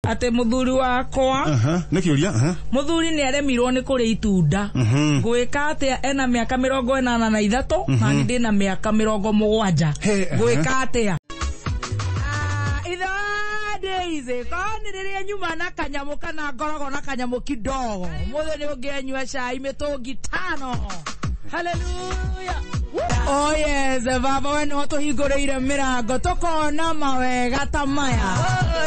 Atĩ mũthuri wakwa Aha, nĩ kĩũria, aha. Mũthuri nĩ aremirwo nĩ kũrĩa itunda. Ngwĩka atĩa? Ena mĩaka 83 na niĩ ndĩna mĩaka 70. He, aha. Ngwĩka atĩa? Ah, ithaa Daisy, korwo nĩ rĩrĩa nyuma na kanyamũ kana ngoragwo na kanyamũ kidogo, mũthĩ nĩ ũngĩanyua cai mĩtũngi tano. Hallelujah. Oh yes, baba we nĩwe tũhingũrĩire mĩrango tũkona mawega ta maya.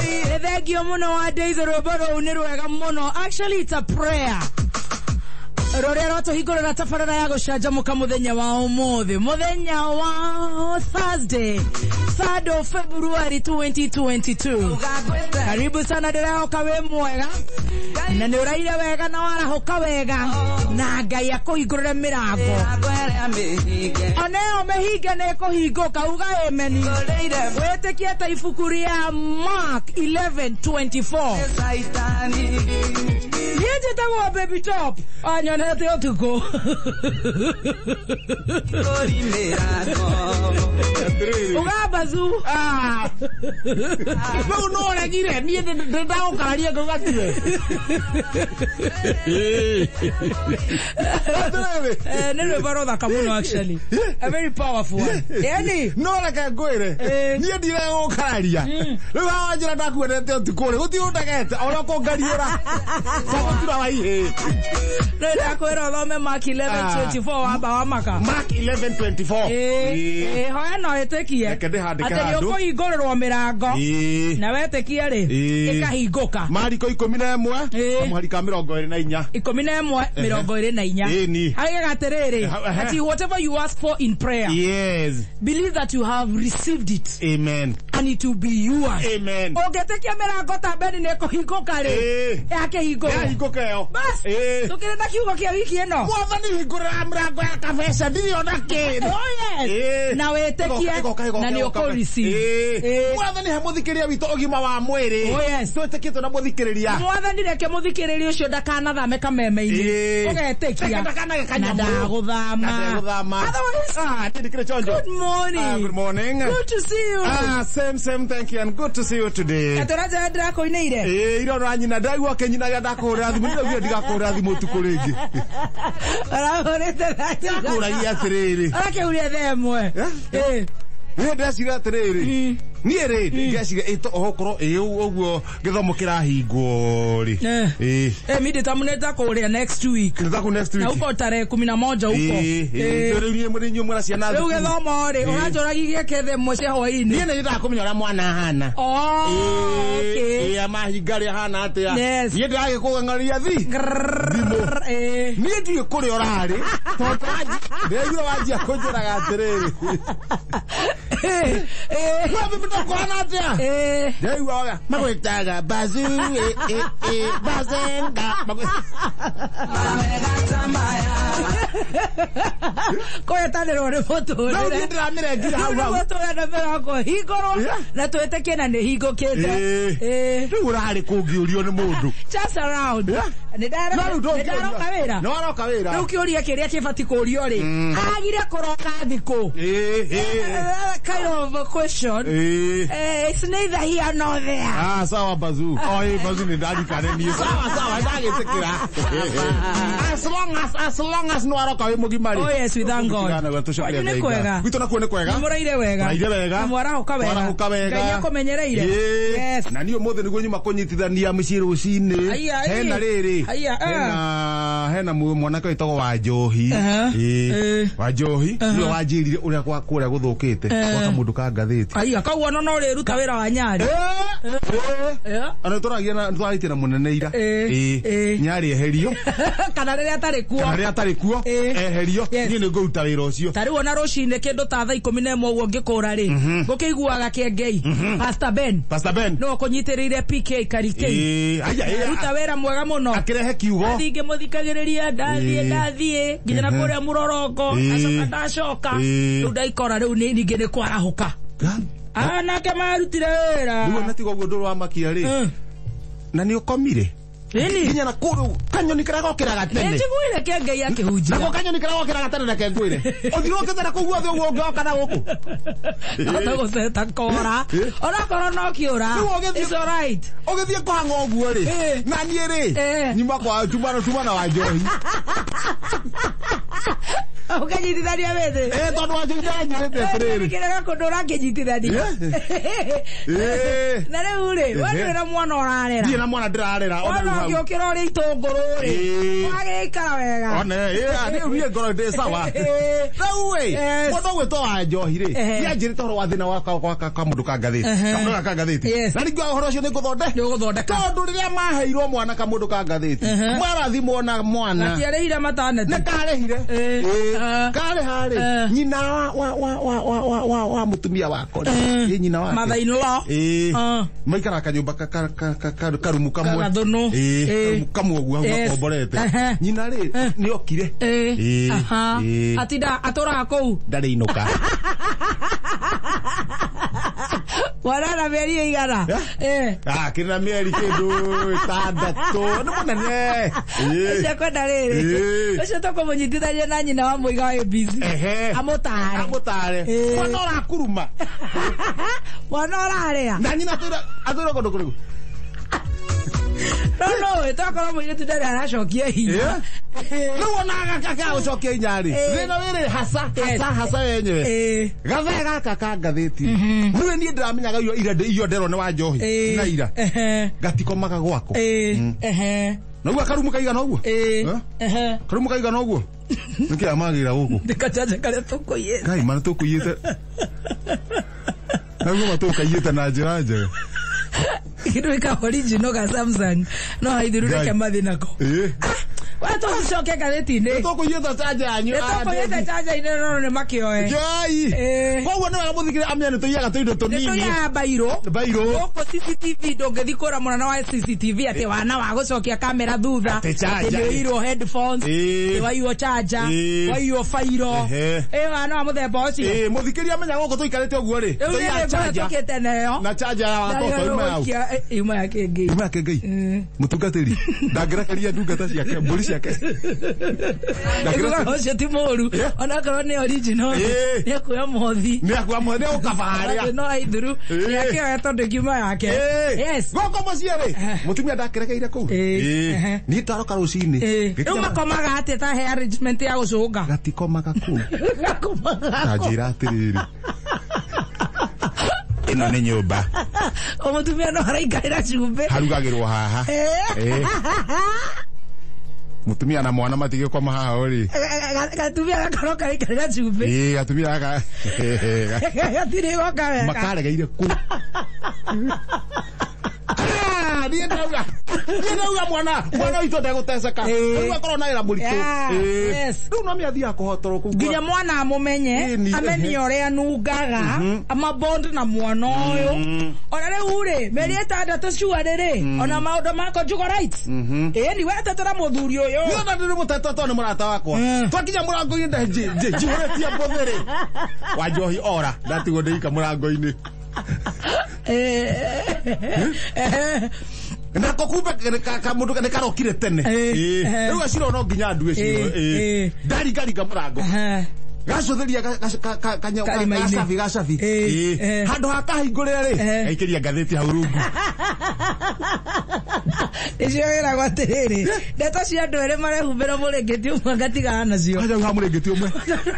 Nĩ thengio mũno wa Daisy, rwĩmbo rũu nĩ rwega mũno. Actually, it's a prayer rũrĩa rwatũhingũrĩra tabarĩra ya gũcanjamũka mũthenya wa ũmũthĩ, mũthenya wa Thursday, 3rd of February 2022. Karibu sana, ndĩrehoka wĩ mwega na nĩ ũraire wega na warahũka wega na Ngai akũhingũrĩre mĩrango oneo mĩhinge nĩ ĩkũhingũka. Uga ameni wĩtĩkie ta ibuku rĩa Mark 11:24. Niĩ njĩtagwo Baby Top, wanyonete ũtukũ. Ũgambazu. Ah! Rĩu no ũregire niĩ ndagũkararia ngauga tiwe. Atĩrĩrĩ. Eh, nĩ rwĩmbo rũthaka mũno, actually a very powerful one, yani. No reke ngwĩre, niĩ ndiregũkararia rĩu hawa njĩra ndakuonete ũtukũ rĩ, gũtirĩ ũndegete ona kũngariũra tagũtura wa ihĩ. Rĩu ndakwĩra ũthome Mark 11:24 wamba wamaka. Mark 11:24. Ĩĩ, hoya no ĩtĩkie Reke ndĩhandĩke atĩ nĩ handũ. ũkũhingũrĩrwo mĩrango Ĩĩ. na wetĩkie rĩ, ĩkahingũka. Mariko 11 kamũhari ka 24. 11 24. Ĩni. Haugaga atĩrĩrĩ, Ehe. ati whatever you ask for in prayer, believe that you have received it Amen. and it will be yours. Amen. Ũngĩtĩkia mĩrango ta Beni nĩ ĩkũhingũka rĩ, yakĩhingũka. Yahingũka ĩyo. Bas, tũkĩrĩ na kiugo kĩa wiki ĩno. Mwathani hingũrĩra mĩrango ya kabeca ndirĩ ona kĩndũ. Oh yes. Na wĩtĩkie Ĩgoka, ĩgoka, na nĩ ĩgoka. ũkũ-receive. Mwathani he mũthikĩrĩria witũ ũgima wa mwĩrĩ. Oh, yes. Twĩtĩkĩtwo na mũthikĩrĩria. Mwathani reke mũthikĩrĩria ũcio ndakanathame kameme-inĩ. Ũgetĩkia Reke ndakanage na kanyamũ. ndagũthama. Na ndegũthama. Otherwise, Ah, niĩ ndikĩrĩ chonjo. Good morning. Ah, good morning. Good to see you. Ah, same same, thank you and good to see you today. Atĩ ũranjĩra ndĩrakũinĩire. Ĩĩ, ira ona nyina ndaigua akĩnyinagia ndakũhũrĩra thimũ, ndiraugire ndigakũhũrĩra thimũ ũtukũ rĩngĩ. Ũrahũrĩte Ndakũragia atĩrĩrĩ. Ũrakĩhuria thaa ĩmwe. Eh? Niĩ ndeciria atĩrĩrĩ, niĩ rĩ ngeciria ĩ okorwo ĩ ũguo gĩthomo kĩrahingwo rĩ. Ĩ. Eh, mi ndĩtamũnĩte kũrĩa next week. Nĩtaku next Na week. huko tarehe 11 huko. Ĩ, ĩ, rĩu niĩ mũrĩ inyuĩ mwĩna ciana Rĩu thukuru. gĩthomo rĩ, ũranjũragia gĩake thaa ĩmwe cia hwaĩ-inĩ. Niĩ nĩ nyendaga kũmenya ũrĩa mwana ahana. Oh, okay. Ĩ, amahinga rĩ ahana atĩa. Yes. Niĩ ndĩragĩkũng'ang'aria thi Grrrr, eh. Niĩ ndiũĩ kũrĩa ũrarĩ tondũ ndĩraigua wanjia kũnjũraga atĩrĩrĩ, "We bibi ndũkũhana atĩa?" Ndĩraigua waga magwĩtaga bazu ĩ, ĩ, ĩ, bazenga. Kũhetanĩrwo nĩ Rĩu mũtũrĩre. niĩ ndĩramĩrengire hau hau. Nĩguo tũrenda mĩrango hingũrwo na twĩtĩkie na nĩ hingũkĩte. Rĩu ũrarĩ kũngĩũrio nĩ mũndũ. Just around. Nĩ No rĩu ndũngĩũria. ndaroka wĩra. Nĩ waroka wĩra. Rĩu kĩũria kĩrĩa kĩbatiĩ kũũrio rĩ, agire kũroka thikũ? Ĩ, ĩ. Kind of a question. Ĩ. Eh, it's neither here nor there. Ah, sawa bazu. Oh, eh, bazu nĩ ndarikane niĩ. Sawa sawa, ndagĩtĩkĩra. As long as nĩ waroka wĩ mũgima rĩ. Oh yes, we thank God. Tũcokeria Kwanyu nĩ Ngai kwega? ngatho. Gwitũ nakuo nĩ kwega. Nĩ mũraire wega? Tũraire wega. Na mwarahũka wega? Twarahũka wega. Ngai nĩakũmenyereire? Ĩĩ. Yes. Na niĩ ũmũthĩ nĩguo nyuma kũnyitithania mũciĩ rũcinĩ. Aya, ĩ. Hena rĩrĩ. Aya, ah. Hena mwanake wĩtagwo Wanjohi. Aha. Ĩĩ. Ĩ. Wanjohi nĩwe wanjĩrire ũrĩa kwa kũrĩa gũthũkĩte. Gwa kamũndũ ka ngathĩti. Aya, kau ona no ũrĩruta wĩra wa nyarĩ. Ona tũragia na twarĩtie na mũnene ira. Ĩ. Nyarĩ eherio. Kana rĩrĩa atarĩ kuo. Kana rĩrĩa atarĩ kuo eherio. Niĩ nĩ ngũruta wĩra ũcio. Ta rĩu ona rũcinĩ kĩndũ ta thaa 11 ũguo ngĩkũra rĩ, ngũkĩiguaga kĩengei Pastor Ben. Pastor Ben. No kũnyitĩrĩire PK Karikei. Aya, ĩ, Ruta wĩra mwega mũno. Akĩrehe kiugo. Ndathiĩ ngĩmũthikagĩrĩria, ndathiĩ ndathiĩ nginya na kũrĩa mũrorongo, ndacoka ndacoka rĩu ndaikora rĩu ningĩ nĩ kwarahũka. Anake marutire wĩra. Rĩu ona tiga ũguo ndũrĩ wamakia rĩ. Na nĩ ũkomire. Ĩni. Nginya na kũu kanyoni karĩa gokĩraga tene. Nĩnjiguire Kĩengei akĩhunjia. Nako kanyoni karĩa gokĩraga tene reke ngwĩre. Ũthiũrũrũkĩte na kũu guothe ũguo ũngĩoka na gũkũ. Ota gũceta kora. Eh. Onakorwo no kĩũra. Rĩu ũgĩthiĩ- It's alright. Ũgĩthiĩ kũhang'a ũguo rĩ. Eh. Na niĩ rĩ. Eh. Nyuma kwa tuma na Wanjohi. Ũkanyitithania wĩthĩ. Eh, tondũ Wanjohi ndaranyirĩte atĩrĩrĩ. Kĩrega kũndũ ũrakĩnyitithania. Eh. Na rĩu rĩ, we Ehe. ndũrĩ na mwana ũrarera. Ndiĩ na mwana ndĩrarera. Ona Wona rĩu hau. ũngĩũkĩra ũrĩ itũngũrũ rĩ. Eh. Wagĩikara wega. One, eh, niĩ ngoro ndĩ sawa. Eh. Rĩu ĩ, Yes. mũndũ ũgwĩtwo Wanjohi rĩ, Ehe. nĩanjĩrĩte ũhoro wa thĩna wa kamũndũ ka ngathĩti. Ehe. Kamũndũ ka ngathĩti. Yes. Na ningĩ ũhoro ũcio nĩngũthonde. Nĩũgũthondeka. Tondũ rĩrĩa maheirwo mwana kamũndũ ka ngathĩti, Ehe. marathimwo na mwana. Gatiarĩhire mataneti. Nĩ karĩhire. Eh. Ĩ, Ah. karĩha rĩ, Eh. nyina wa mũtumia wako rĩ, Eh. ĩ nyina wake. Mother in law. Ĩ, Ah. maikaraga kanyũmba karumu kamwe. Gathũnũ. Ĩ, Ĩ. karumu kamwe ũguo hau Yes. gakomborete. Ehe. Nyina rĩ, nĩokire. Eh. Ĩ, Aha. ĩ. Atinda atũraga kũu. Ndarĩ inũka. Mwana na mĩeri ĩigana. Eh? Eh. Ah, kĩrĩ na mĩeri kĩndũ ĩtandatũ. Nĩ mũnene. Ĩ. Ũcio kwenda rĩrĩ. Ĩ. Ũcio tũkũmũnyitithania na nyina wa mũiga wa ABC. Ehe. Amũtare. Amũtare. Ĩ. Mwana ũrakuruma. Mwana ũrarĩra. Na nyina atũire kũndũ kũrĩkũ? No no, tokorwo mũirĩtu ndarĩ aracokia hinya. Rĩu ona gagũcokia inya rĩ. Ĩ. Thĩna wĩrĩ hasa, Yes. hasa, hasa wenyewe. Ĩ. Gathaa gaka ka ngathĩti. Rĩu niĩ ndĩramenyaga ira iyo nderwo nĩ Wanjohi. Ĩ. Na ira. Ehe. Gatikomaga gwako. Ĩ. Ehe. Naguo karumu kaigana ũguo? Ĩ. Eh? Ehe. Karumu kaigana ũguo? Nĩkĩ amagĩra gũkũ? Ndĩkachanja karĩa tũkũiyĩte. Ngai mana tũkũiyĩte. Naguo matũkaiyĩte na njĩra njega. Kĩndũ gĩka original ga Samsung no haithirũ Ngai. reke mathi nako. Ĩ. We tũcoke ngathĩti-inĩ. Tũkũiyĩte chanja yanyu. Nĩtũkũiyĩte chanja-inĩ no nĩ makĩoe. Ngai. Ĩ. Koguo nĩ wega mũthikĩre amenya nĩ tũiyaga tũindo tũnini. Nĩtũiyaga bairũ. Bairũ. Gũkũ CCTV ndũngĩthiĩ kũra mwana wa CCTV atĩ wana wa gũcokia kamera thutha. Atĩ charger. Atĩ nĩũirwo headphones. Ĩ. Atĩ waiywo charger. Ĩ. Waiywo bairo. Ehe. Ĩ wana wa mũthemba ũcio. Ĩ, mũthikĩria amenya gũkũ tũikarĩte ũguo rĩ. Rĩu Tũiyaga nĩ rĩmwe charger. tũkĩte nayo. Na charger ya watoto ima yau. Yuma ya kĩngĩ. Ima yake Ngai. Mũtungatĩri. Ndangĩrekeria ndungata ciake, mbũri ciake. Ĩkuga ũcio ti mũru. Yeah. Onakorwo nĩ original. Ĩ. Nĩ ekuoya mothi. Nĩ akua mwene ũkaba harĩa. No aithuru. Ĩ. Nĩ akĩoya tondũ kiuma yake. Ĩ. Yes. Gũkũ mũciĩ rĩ, mũtumia ndakĩrekeire kũu. Ĩ. Ĩ. Ehe. Niĩ ndaroka rũcinĩ. Ĩ. Rĩu Gĩkinya- makomaga atĩa ta he arrangement ya gũcũnga? Gatikomaga kũu. Gakomaga Ta njĩra atĩrĩrĩ. Ĩno nĩ nyũmba. O mũtumia no araikarĩra cumbĩ. Harugagĩrwo haha. Ĩ. Ĩ. Mũtumia na mwana matigĩkoma haha ũrĩ. Gatumia gakorwo karaikarĩra cumbĩ. Ĩ, gatumia gaka. Gatirĩ goka wega. Makaregeire kũu. Ah, niĩ ndauga. Niĩ ndauga mwana witũ ndegũteceka. Ĩ. Rĩu akorwo na wĩra mũritũ. Yeah, Ĩ. yes. Rĩu no mĩathiaga kũhotorwo kũu. Nginya mwana amũmenye Ĩni, amenye ehe. ũrĩa anungaga amabond na mwana ũyũ ona rĩu rĩ mĩeri ĩtandatũ cuarĩ rĩ ona maũndũ ma conjugal rights ĩni wetetera mũthuri ũyũ Niĩ ona ndĩrĩ mũtete tondũ nĩ mũrata wakwa. Twakinya mũrango-inĩ njihũrĩtie mbũthĩ-rĩ. Wanjohi ora, ndatigwo ndĩika mũrango-inĩ. Nako kumbe kamũndũ nĩ karokire tene. Ĩ, Ĩ. ehe. Rĩu gaciro no nginya ndue ciro. Ĩ, Ĩ. ĩ. Ndaringaringa mũrango. Gacũthĩria Karima-inĩ. gacabi gacabi. Ĩ, Ĩ. eh. Handũ ha kahingũrĩre rĩ, Eh. gaikĩria ngathĩti hau rungu. Icio wĩragwo atĩrĩrĩ ndeto cia andũ erĩ marehumbĩra mũrĩngĩti ũmwe ngatigana nacio Kaja ha mũrĩngĩti ũmwe.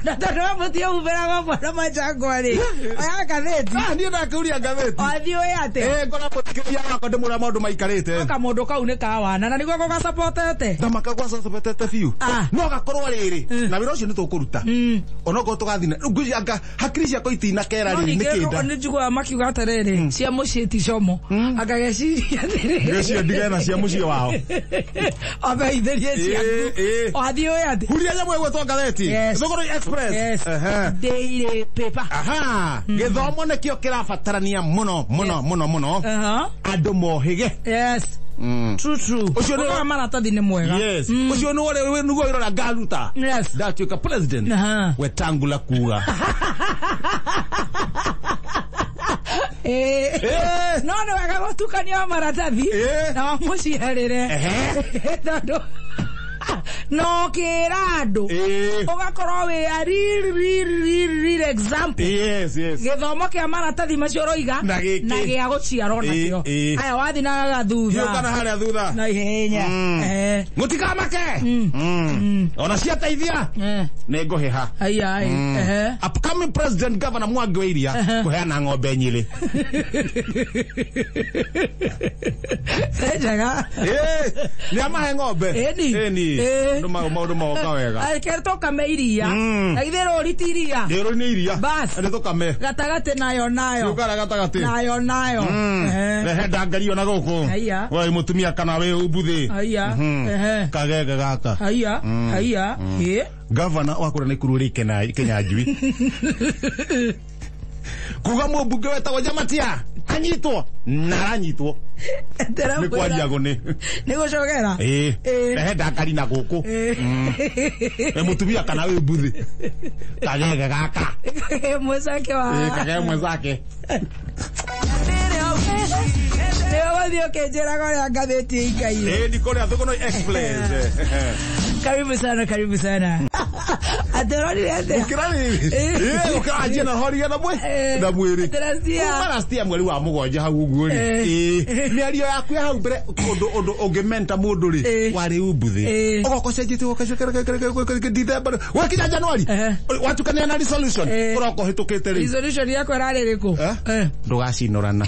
na tondũ we mũtiĩhumbĩraga ũmwe na manjangwa rĩ oya ngathĩti Ah, niĩ ndakĩũria ngathĩti. wathiĩ ũĩ atĩ Ĩ, ngona mũthikĩria wakwa ndĩmwĩra maũndũ maikarĩte. kamũndũ kau nĩ ka wana na nĩguo gũgacapotete Na makagwacacabetete biũ. Ah. No gakorwo rĩrĩ, na wĩra ũcio nĩ tũkũruta. Onokorwo tũgathiĩ na ngwĩciria anga hakiri ciakwa itinakera No rĩrĩ nĩ ningĩ kĩnda. nĩ njiguaga makiuga atĩrĩrĩ cia mũciĩ ti como angageciria atĩrĩrĩ Ngwĩciria ndigane na cia mũciĩ wao. ameithĩrie ciaku Ĩ, ĩ. wathiĩ ũĩ atĩ Huria nyamũ ĩgwĩtwo ngathĩti. Yes. Thũgũrũ Express. Yes. Ehe. Daily paper. Aha, gĩthomo nĩkĩo kĩrabatarania mũno mũno mũno mũno. Uh-huh. Andũ mohĩge. Yes. True, true. Ũcio nĩ- Ũhoro wa maratathi nĩ mwega. Yes. Ũcio nĩ ũrĩa nĩguo wĩra ũrĩa ngaruta. Yes. Ndatuĩka president. Aha. Wetangula kuga. No nĩ wega gũtukania wa maratathi na wa mũciarĩre, tondũ no kĩra andũ ũgakorwo wĩ a real, real, real, real example. Yes. Gĩthomo kĩa maratathi macio ũroiga Na gĩkĩ. Na gĩa gũciarwo nakĩo. Aya wathi na Hiũka na gathutha harĩa thutha. Na ihenya. Mũtikamake ona ciateithia nĩ ngũhĩha. Aya ai. Upcoming president governor Mwangi wa Iria kũheana ng'ombe nyĩrĩ. Njega. Nĩ amahe ng'ombe. Ĩni. Ĩni. Ĩ. Andũ maũndũ magoka wega. Reke tũkame iria. Na githĩ rũri ti iria? Rĩrĩ nĩ iria. Bas. Nĩ tũkame. Gatagatĩ nayo nayo. Ũkara gatagatĩ. Nayo nayo. Rehe ndangario na gũkũ. Haiya. We mũtumia kana wĩ umbuthĩ. Haiya. Kagege gaka. Haiya. Haiya. Ĩ. Gavana wa kũrĩa Naikuru rĩ Kenya Njui. Kuga mũmbunge wetagwo Jamatia anyitwo na aranyitwo nĩ kwaria ngũnĩ. Nĩ gũcogera. Ĩ. Ĩ. Rehe ndangari na gũkũ. Ĩ mũtumia kana wĩ mbuthĩ. Kagege gaka. Mwecake wa. Ĩ kagege mwenzake. Nĩ ũgũthiĩ ũkĩnjĩraga ũrĩa ngathĩti ĩikaire. Ĩ ndikũrĩa Thũgũnoi Express. Karibu sana, karibu sana. Atĩ ũronire atĩa? Gũkĩra rĩrĩ. Ĩ gũkĩra anjie na horia na mwĩ na mwĩrĩ. Atĩ Kuma last year mweri wa mũgwanja hau ũguo rĩ. Ĩ mĩario yaku ya hau mbere ũndũ ũndũ ũngĩmenta mũndũ rĩ warĩ umbuthĩ. Ũgoka ũcenjetie ũgacoka December wakinya January watukania na resolution ũroka ũhĩtũkĩte rĩ. Resolution yakwa ĩrarĩ ĩrĩkũ? Ndũgacinorana.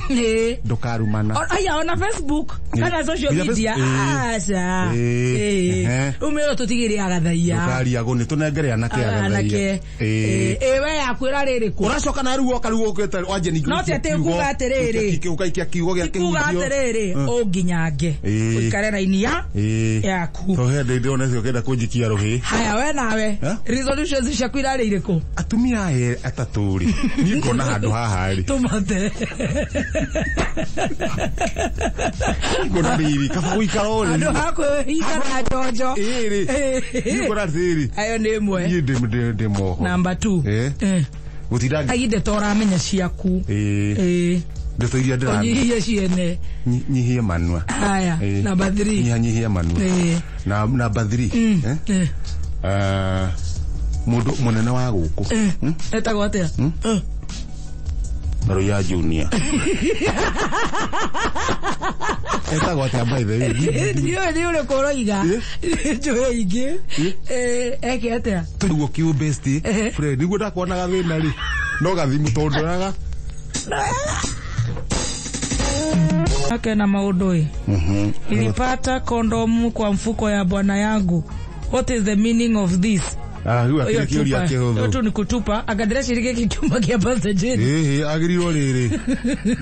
Ndũkarumana. Aya ona Facebook kana social Nginya media. Aca. Rĩu mĩro tũtigĩrĩ agathaia. Ndũkariagwo nĩ tũnengere anake agathaia. Anake. Ĩ we yaku ĩrarĩ ĩrĩkũ? Ũracoka na rĩu woka rĩu ũkĩte wanjia ningĩ No ti atĩ kuga atĩrĩrĩ. Ũgaikia kiugo gĩa Ti kuga kĩhunjio. atĩrĩrĩ ũnginyange. Ũikare raini ya yaku. To hĩndĩ ndĩrona ũcio ũkĩenda kũnjikia rũhĩ. Haya we nawe. Resolutions ciaku irarĩ irĩkũ? Atumia aya atatũ rĩ, niĩ ngona handũ haha rĩ. Tũmate. Ngona rĩrĩ, kaba gũikara o rĩ. Andũ ha kwĩhinga na njonjo. Ĩĩ rĩ. Niĩ ngona atĩrĩrĩ. Ayo nĩ ĩmwe. Niĩ ndĩ moho. Number 2. Gũtinda Aginde to ũramenya ciaku. Ĩĩ. Ndeto iria ndĩra Ũnyihie ciene. Nyihie manua. Haya, number 3. Nyihanyihie manua. Na number 3. Mũndũ mũnene wa gũkũ. Etagwo atĩa? Maruya Junior. Etagwo atĩa by the way? Ndiũĩ nĩ ũrĩkũ ũroiga. Njũĩ ingĩ. Eke atĩa? Tũguo kiu best friend niguo ndakuonaga thĩna rĩ. No gathimu tondũ ndoyaga. Ake na maũndũ ĩ. Nilipata kondomu kwa mfuko ya bwana yangu. What is the meaning of this? Rĩu akĩrĩ kĩũria kĩhũthũ. Tu ni kutupa akandĩra gĩkĩ kiuma kĩa Pastor Jane. Ĩhĩ agĩrĩirwo rĩrĩ.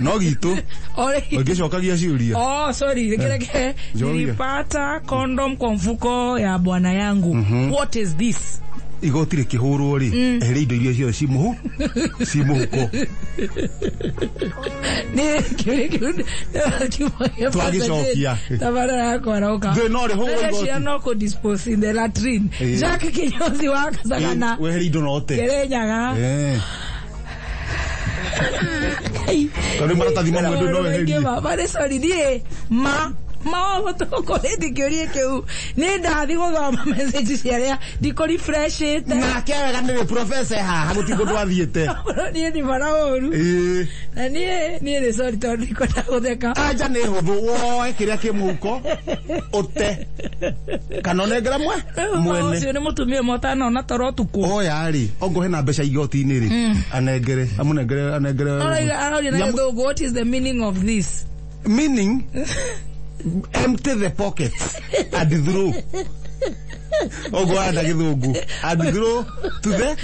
No gitũ. Ũngĩcokagia ciũria. Oh, sorry. Reke. Nilipata kondom kwa mfuko ya bwana yangu. What is this? Igoti rĩkĩhũrwo rĩ, eheria indo iria ciothe ci mũhuko. Nĩ kĩũria kĩu kiuma kĩa Pastor Jane. Twagĩcokia. Tabara yakwa roka. Thĩ no rĩhũrwo igoti. Cia no kũ dispose in the latrine. Jack Kinyozi wa Kasagana. Weheria indo na ũte. Kirinyaga. Tondũ maratathi mamwe ndũ no weherie. Marĩ sorry niĩ ma ma tũkũrĩti kĩũria kĩu nĩ ndathi gũthoma message cia arĩa ndikũ refreshĩte. Nake wega nĩ professor haha gũtirĩ kũndũ athiĩte. Niĩ ni bara ũru. Na niĩ nĩ sorry tondũ ndikwenda gũtheka. Anja nĩ hũthũ woe kĩrĩa kĩ mũhuko ũte kana ũnengere mwene. Ũcio nĩ mũtumia ũmwe ũtanona toro ũtukũ. Oya rĩ, ongorwo hena mbeca igoti-inĩ rĩ, anengere, amũnengere, anengere. Aroria na gĩthũngũ, what is the meaning of this? Meaning empty the pockets and throw. Ogo anda gĩthũngũ and throw to the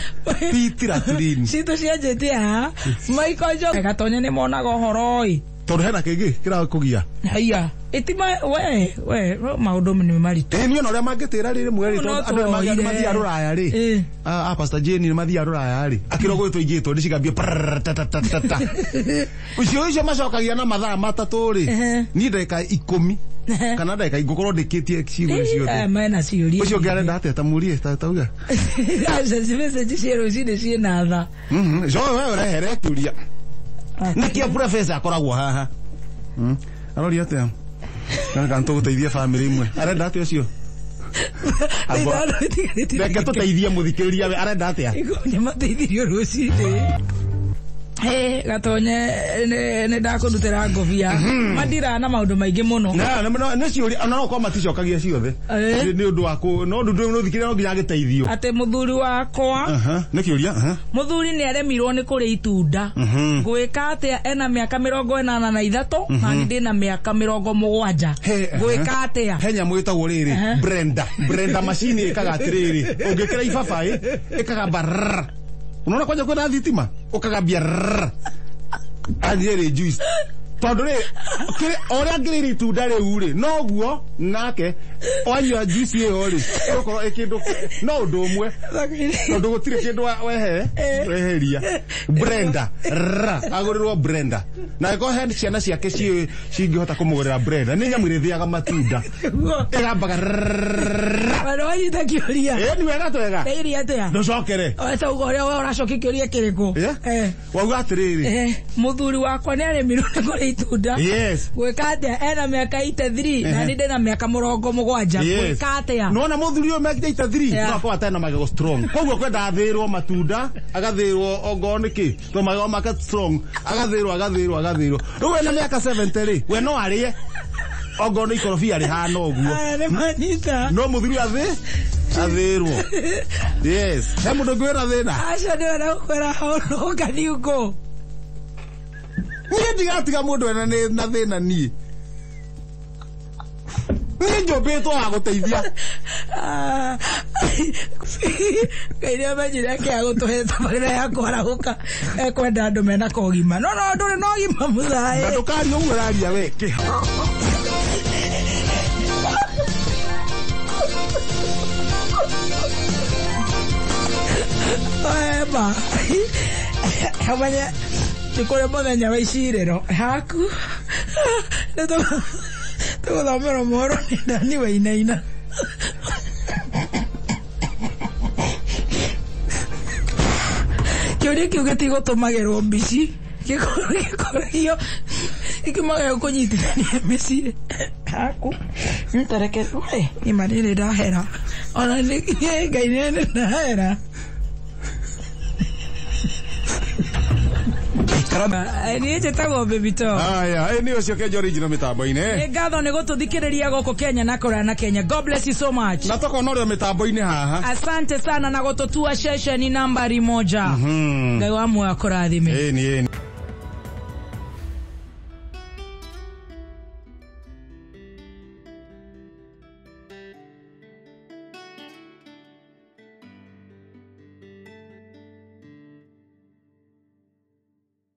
pit latrine. Citũ cianjĩtie haha. Michael Jordan Gatonye nĩ monaga ũhoro ĩ. Tondũ hena kĩngĩ kĩrakũgia. Haiya. Itima we maũndũ nĩ maritũ. Ĩ niĩ ona ũrĩa mangĩtĩra rĩrĩ mweri tondũ andũ nĩ mathiaga rũraya rĩ. A Pastor Jane nĩ mathiaga rũraya rĩ. Akĩrwo gwĩtwo ingĩtwo nĩ cigambia ta ta ta ta ta. Ũcio ũcio macokagia na mathaa matatũ rĩ. Niĩ ndagĩka 10 kana ndagĩka ngũkorwo ndĩkĩtie ciugo ciothe. Mena ciũria. Ũcio ũngĩ arenda atĩa ta mũrie ta tauga. Aca message cia rũcinĩ ciĩna tha. Jo wewe ũrehere kĩũria. Nĩkĩo professor akoragwo haha. Aroria atĩa? Kana kana tũgũteithia family imwe. Arenda atĩa ũcio? Reke tũteithie mũthikĩrĩria we arenda atĩa? Nĩ mateithirio rũcinĩ. Hey, Gatonye nĩ ndakũrutĩra ngobia. Mandira na maũndũ maingĩ mũno. Na nĩ ciũria ona no korwo maticokagia ciothe. Nĩ ũndũ wa kũ no ũndũ ndũthikĩrĩria no nginya agĩteithio. Atĩ mũthuri wakwa. Nĩ kĩũria. Mũthuri nĩ aremirwo nĩ kũrĩa itunda. Ngwĩka atĩa ena mĩaka 83 na niĩ ndĩna mĩaka 70. Ngwĩka atĩa? He nyamũ ĩtagwo rĩrĩ Brenda. Brenda machine ĩkaga atĩrĩrĩ. Ũngĩkĩra ibabaĩ ĩkagamba rrrr. Unaona kwanja kwenda thitima ukagambia athiĩ juice tondu ri oria ngiriri itunda riu ri noguo nake wanyua juice iyo ri ukorwo ikindu no undu umwe tondu gutire kindu wehe weheria Brenda agurirwo Brenda na iko he ciana ciake cingihota kumugurira Brenda ni nyamu irithiaga matunda igambaga wanyita kiuria ni wega twega iria atia nducokere weta uga uria we uracokia kiuria kiriku wauga atiriri muthuri wakwa ni aremirwo ni kuria itunda. Yes. Gwĩka atĩa ena mĩaka 83 na niĩ ndĩna mĩaka 70. Gwĩka atĩa? Nona mũthuri ũyũ mĩaka 83 no akorwo atarĩ na magego strong. Koguo kwenda athĩrwo matunda, agathĩrwo ongorwo nĩ kĩ, to magego make strong, agathĩrwo agathĩrwo agathĩrwo. Rĩu wena mĩaka 70 rĩ, we no arĩe ongorwo nĩ ikorobia rĩhana ũguo. Nĩ manyita. No mũthuri athĩrwo. Yes. He mũndũ ũngĩ wĩna thĩna? Aca nĩ wena gũkwĩra hau Niĩ ndigatiga mũndũ ena na thĩna niĩ. Niĩ njũmbĩtwo wa gũteithia. Ngai nĩ amenyire akĩaga gũtũhe tabarĩra ya kwarahũka ekwenda andũ mena kogima. No no ndũrĩ na ũgima mũthaĩ. Na ndũkaria ũguo ũraria we. Ema. Hamanya nĩ kũrĩ mũthenya wa icirĩro haku nĩ tũgũthomerwo mohoro nĩ Dani Wainaina. Kĩũria kĩu gĩtigũtũmagĩrwo mbici gĩkoragio gĩkĩmagĩrwo kũnyitithania mĩciĩ haku nĩtareke we ima rĩrĩ ndahera ona nĩ Ngai nĩ ndahera. Niĩ njĩtagwo Baby Top. Aya, nĩ ũcio Kenja original mĩtambo-inĩ. Nĩ ngatho nĩ gũtũthikĩrĩria gũkũ Kenya na kũraya na Kenya. God bless you so much. Na tokona ũrĩa mĩtambo-inĩ haha. Asante sana na gũtũtua ceceni nambari 1. Ngai wa muoyo akũrathime. Ĩni ĩni.